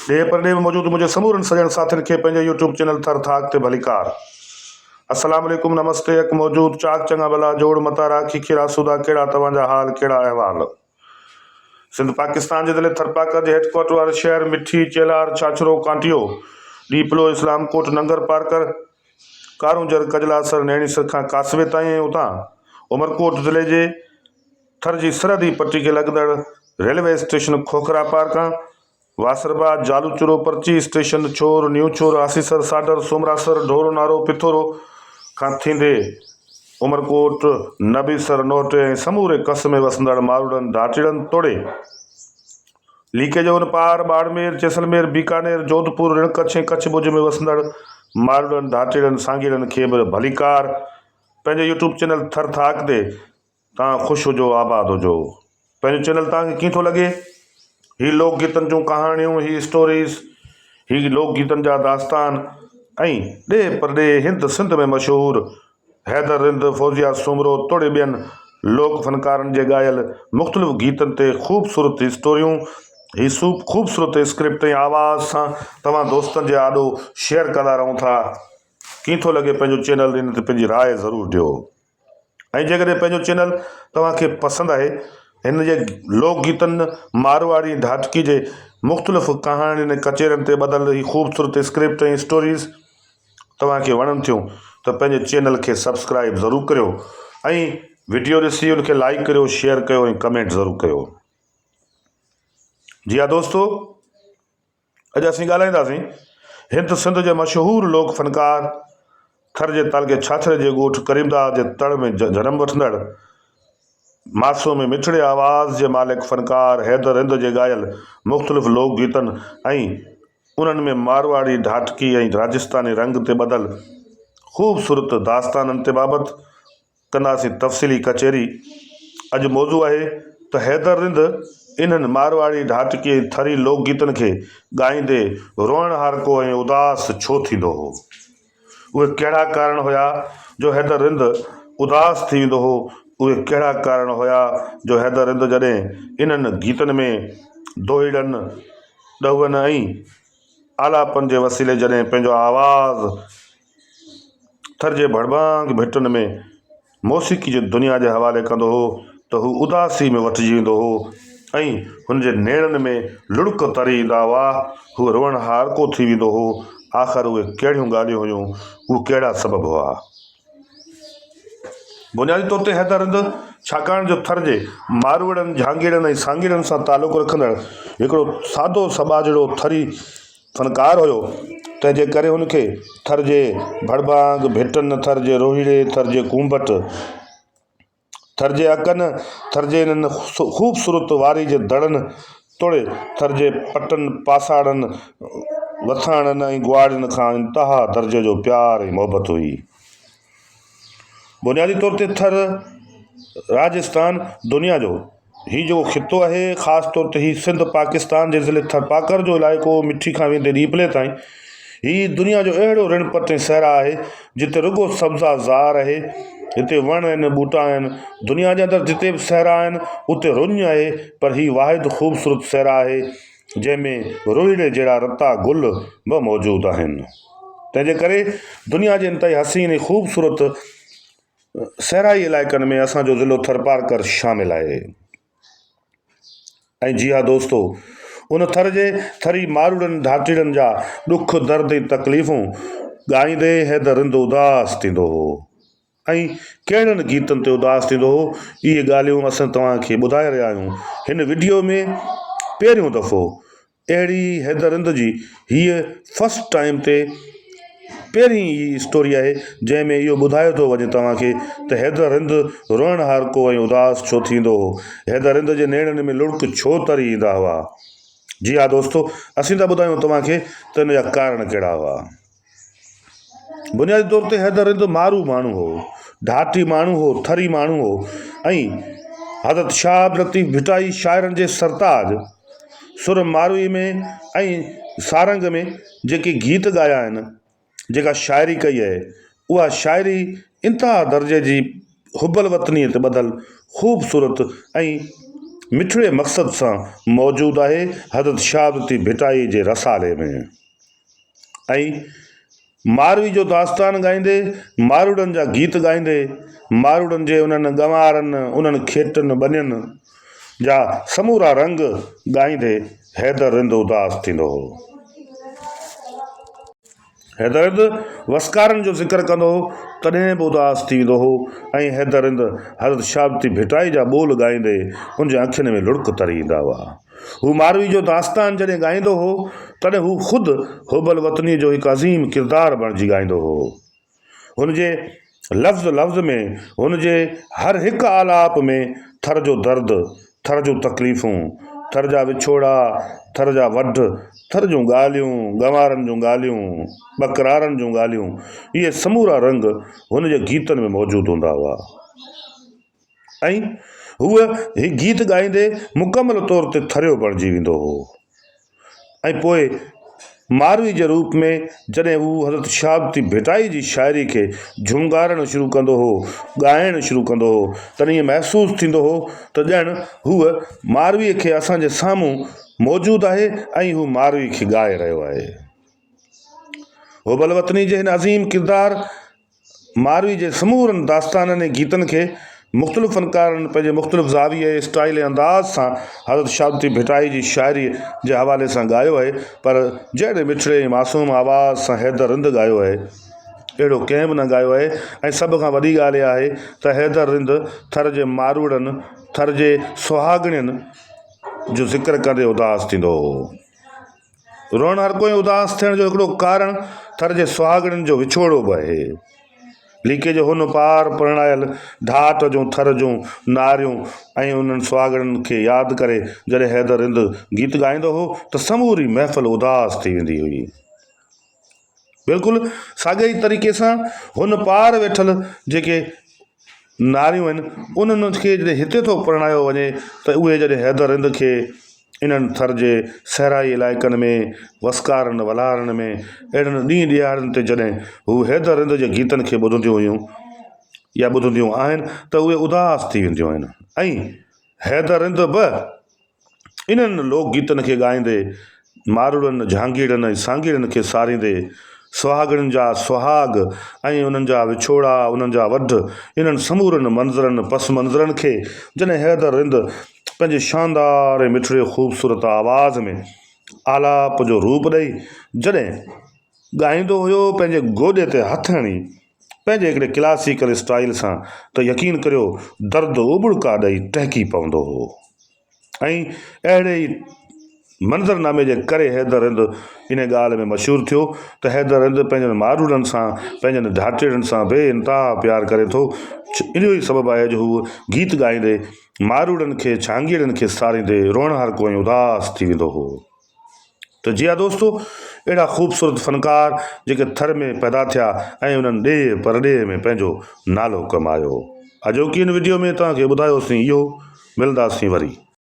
ڏيهه پرڏيهه ۾ موجود منهنجي سمورن سڄڻ ساٿين کي پنهنجي يوٽيوب چينل ٿر ٿاڪ تي ڀليڪار. السلام عليڪم نمستي اک موجود چاڪ چڱا ڀلا جوڙ متارا کيکير آسودا ڪهڙا توهان جا حال ڪهڙا احوال. سنڌ پاڪستان جي ضلعي ٿرپاڪر جي هيڊ ڪوارٽر واري شهر مٺي، چيلهار، ڇاڇرو، ڪانٽيو، ڏيپلو، اسلام ڪوٽ، ننگر پارڪر، ڪارونجهر، ڪجلاسر، نيڻيسر کان ڪاسوي تائين ۽ اتان عمرڪوٽ ضلعي جي ٿر جي سرحدي پٽي کي لڳندڙ ريلوي اسٽيشن کوکرا پار کان واسربا، جالوچورو، پرچي اسٽيشن، ڇور، نيو ڇور، آسيسر، ساڍر، سومراسر، ڍورو نارو، پٿورو کان ٿيندي عمرڪوٽ، نبيسر، نوهٽي ۽ سموري ڪس ۾ وسندڙ ماروئڙن، ڍاٽيڙن توڙي ليڪي جي ان پار ٻاڙمير، جيسلمير، بيڪانير، جوڌپور، رڻ ڪڇ ۽ ڪڇ ڀڄ ۾ وسندڙ ماروئڙن، ڍاٽيڙن، سانگيئڙن کي به ڀليڪار پنهنجي يوٽيوب چينل ٿر ٿاڪ تي توهان خوش هجو آباد هجو. پنهنجو چينل توهان کي ڪيئن ٿو لڳي؟ هي لوڪ گيتن جون ڪهاڻيون، هي اسٽوريز، هي لوڪ گيتن جا داستان ۽ ڏيهه پرڏيهه هند سنڌ ۾ مشهور حيدر رند، فوزيه سومرو توڙي ٻين لوڪ فنڪارن جي ڳايل مختلف گيتن تي خوبصورت اسٽوريون، هي خوبصورت اسڪرپٽ ۽ آواز سان توهان دوستن جي آڏو شيئر ڪندا رهون ٿا. ڪيئن ٿو لڳي پنهنجو چينل ان تي پنهنجي راء ضرور ڏيو. ۽ جيڪڏهن پنهنجو چينل توهان کي پسند آهي هن جي لوڪ گيتن مارواڙي ڍاٽڪي جي مختلف ڪهاڻين ۽ ڪچهرين تي ٻڌل هي خوبصورت اسڪرپٽ ۽ اسٽوريز توهان کي وڻن ٿيون ته پنهنجي چينل کي سبسڪرائب ضرور ڪريو ۽ وڊيو ڏسي ان کي لائڪ ڪريو شيئر ڪيو ۽ ڪمينٽ ضرور ڪيو جي ها دوستو اڄ اسين ڳالهائينداسين هند سنڌ جي مشهور لوڪ فنڪار ٿر جي تعلقي ڇاڇري جي ڳوٺ ڪريمداد جي تڙ ۾ جنم وٺندڙ معصوم ۽ مٺڙي آواز جي مالڪ فنڪار حيدر رند جي ڳايل مختلف لوڪ گيتن ۽ انهن ۾ مارواڙي ڍاٽڪي ۽ راجستاني رنگ تي ٻڌل خوبصورت داستانن تي بابت ڪنداسين تفصيلي ڪچهري. اڄ موضوع آهي ته حيدر رند انهن مارواڙي، ڍاٽڪي ۽ ٿري لوڪ گيتن کي ڳائيندي روئڻهارڪو ۽ اداس ڇو ٿيندو هو؟ اهي ڪهڙا ڪارڻ هيا جو حيدر رند اداس ٿي ويندو هو؟ اهي ڪهڙا ڪارڻ هيا جو حيدر رند جڏهن انهن گيتن ۾ دوهيڙن، ڏهوئن ۽ آلاپن جي وسيلي جڏهن پنهنجو آواز ٿر جي ڀڙڀانگ ڀٽن ۾ موسيقي جي دنيا جي حوالي ڪندو هو ته هو اداسي ۾ وٺجي ويندو هو ۽ هن جي نيڻن ۾ لڙڪ تري ايندا هئا، هو روئڻهارڪو ٿي ويندو هو، آخر اهي ڪهڙيون ڳالهيون هيون، اهي ڪهڙا سبب هئا؟ بنيادي طور تي حيدر رند ڇاڪاڻ جو ٿر جي ماروئڙن، جهانگيئڙن ۽ سانگيئڙن سان تعلق رکندڙ هڪڙو سادو سٻاجهڙو ٿري فنڪار هيو، تنهن جي ڪري هن کي ٿر جي ڀڙڀانگ، ڀٽن، ٿر جي روهيڙي، ٿر جي ڪونڀٽ، ٿر جي اڪن، ٿر جي انهن خوبصورت واري جي دڙن توڙي ٿر جي پٽن، پاساڙن، وٿاڻن ۽ گواڙين کان انتها درجي جو پيار ۽ محبت هئي. بنيادي طور تي ٿر راجستان دنيا جو هي جيڪو خطو آهي خاص طور تي هي سنڌ پاڪستان جي ضلعي ٿرپاڪر جو علائقو مٺي کان ويندي ڏيپلي تائين هي دنيا جو اهڙو رڻ پٽ ۽ صحرا آهي جتي رڳو سبزا زار آهي هتي وڻ آهن ٻوٽا آهن دنيا جي اندر جتي به صحرا آهن اتي رڃ آهي پر هي واحد خوبصورت صحرا آهي جنهن ۾ روهيڙي جهڙا رتا گل به موجود آهن. تنهن جي ڪري دنيا جي انتهائي حسين ۽ خوبصورت صحرائي علائقن ۾ اسان جو ضلعو ٿرپارڪر شامل آهي. ۽ جي ها دوستو ان ٿر جي ٿري ماروئڙن ڍاٽيڙن جا ڏک درد ۽ تڪليفون ڳائيندي حيدر رند اداس ٿيندو هو. ۽ ڪهڙن گيتن تي اداس ٿيندو هو اهي ڳالهيون اسان توهان کي ٻڌائي رهيا آهيون هن وڊيو ۾ پهريون دفعو اهڙي حيدر رند جي هيء فرسٽ ٽائيم تي پهرين هي اسٽوري آهي جنهن ۾ اهو ٻڌايو ٿو وڃي توهان کي ته حيدر رند روئڻ هارڪو ۽ اداس ڇو ٿيندو هو حيدر رند جي نيڻن ۾ لڙڪ ڇو تري ايندا هئا جي ها دوستو اسين ٿا ٻڌايون توهان کي ته ان جا ڪارڻ ڪهڙا هئا. بنيادي طور تي حيدر رند مارو ماڻهو هو، ڍاٽي ماڻهو هو، ٿري ماڻهو هو ۽ حضرت شاهه عبداللطيف ڀٽائي شاعرن جي سرتاج سر ماروي ۾ ۽ سارنگ ۾ جيڪي گيت ڳايا آهن، جيڪا شاعري ڪئي آهي، اها شاعري انتها درجي جي حب الوطنيء تي ٻڌل خوبصورت ۽ مٺڙي مقصد سان موجود آهي حضرت شاهه عبدالطيف ڀٽائي جي رسالي ۾. ۽ ماروي جو داستان ڳائيندي، ماروئڙن جا گيت ڳائيندي، ماروئڙن جي انهن ڳنوارن، انهن کيٽن ٻنين جا سمورا رنگ ڳائيندي حيدر رند اداس ٿيندو هو. حيدر رند وسڪارن جو ذڪر ڪندو هو، تڏهن به اداس ٿي ويندو هو ۽ حيدر رند حضرت شاهه عبدالطيف ڀٽائي جا ٻول ڳائيندي ان جي اکين ۾ لڙڪ تري ايندا هئا. هو ماروي جو داستان جڏهن ڳائيندو هو، تڏهن هو خود حب الوطنيء جو هڪ عظيم ڪردار بڻجي ڳائيندو هو. هن جي لفظ لفظ ۾، هن جي هر هڪ آلاپ ۾ ٿر جو درد، ٿر جون تڪليفون، ٿر جا وڇوڙا، ٿر جا وڍ، ٿر جون ڳالهيون، ڳنوارن جون ڳالهيون، ٻڪرارن جون ڳالهيون، اهي سمورا رنگ هن جي گيتن ۾ موجود هوندا هئا. ۽ هو هي گيت ڳائيندي مڪمل طور تي ٿريو بڻجي ويندو هو ۽ پوء ماروي جي روپ ۾ جڏهن هو حضرت شاهه عبدالطيف ڀٽائي جي شاعري کي جهونگارڻ شروع ڪندو هو، ڳائڻ شروع ڪندو هو، تڏهن ائين محسوس ٿيندو هو ته ڄڻ هو مارويء کي اسان جي سامهون موجود آهي ۽ هو ماروي کي ڳائي رهيو آهي. حب الوطني جي هن عظيم ڪردار ماروي جي سمورن داستانن ۽ گيتن کي مختلف فنڪارن پنهنجي مختلف زاويي، اسٽائيل ۽ انداز سان حضرت شاهه عبدالطيف ڀٽائي جي شاعريء جي حوالي سان ڳايو آهي، پر جهڙي مٺڙي ۽ معصوم آواز سان حيدر رند ڳايو آهي، اهڙو ڪنهن به نه ڳايو آهي ۽ سڀ کان وڏي ڳالهه اها آهي ته حيدر رند ٿر جي ماروئڙن، ٿر جي سهاڳڻين جو ذڪر ڪندي اداس ٿيندو هو. روئڻ هر ڪوئي اداس ٿيڻ جو هڪڙو ڪارڻ ٿر جي سهاڳڻين جو وڇوڙو به آهي. ليڪي جي هن پار پرڻايل ڍاٽ جون ٿر جون ناريون ۽ انهن سهاڳڻين کي ياد ڪري جڏهن حيدر رند گيت ڳائيندو هو ته سموري محفل اداس ٿي ويندي هئي. بلڪل ساڳئي ئي طريقي سان هن پار ويٺل جيڪي ناريون آهن انهن کي جڏهن هتي ٿو پرڻايو وڃي ته اهي جڏهن حيدر رند کي انهن ٿر جي صحرائي علائقن ۾ وسڪارن ولهارن ۾ اهڙن ڏينهن ڏهاڙن تي جڏهن هو حيدر رند جي گيتن کي ٻڌنديون هيون يا ٻڌنديون آهن ته اهي اداس ٿي وينديون آهن ۽ حيدر رند به انهن لوڪ گيتن کي ڳائيندي ماروئڙن، جهانگيئڙن ۽ سانگيئڙن کي ساريندي سهاڳڻين جا سهاڳ ۽ انهن جا وڇوڙا، انهن جا وڍ، انهن سمورن منظرن، پس منظرن کي جڏهن حيدر رند پنهنجي شاندار ۽ مٺڙي خوبصورت آواز ۾ آلاپ جو روپ ڏئي جڏهن ڳائيندو هيو پنهنجي گوڏي تي هٿ هڻي پنهنجي هڪڙي ڪلاسيڪل اسٽائيل سان ته يقين ڪريو درد اٻڙڪا ڏئي ٽهڪي پوندو هو. ۽ اهڙي ئي منظرنامي جي ڪري حيدر رند ان ڳالهه ۾ مشهور ٿيو ته حيدر رند پنهنجن ماروئڙن سان، پنهنجن ڍاٽيڙن سان بي انتها پيار ڪري ٿو. اهو ئي سبب آهي جو هو گيت ڳائيندي ماروئڙن کي، ڇانگيئڙن کي ساريندي روئڻهارڪو ۽ اداس ٿي ويندو هو. ته جي ها دوستو اهڙا خوبصورت فنڪار جيڪي ٿر ۾ پيدا ٿيا ۽ انهن ڏيهه پرڏيهه ۾ پنهنجو نالو ڪمايو. اڄوڪي هن وڊيو ۾ توهان کي ٻڌايوسين اهو. ملنداسين وري.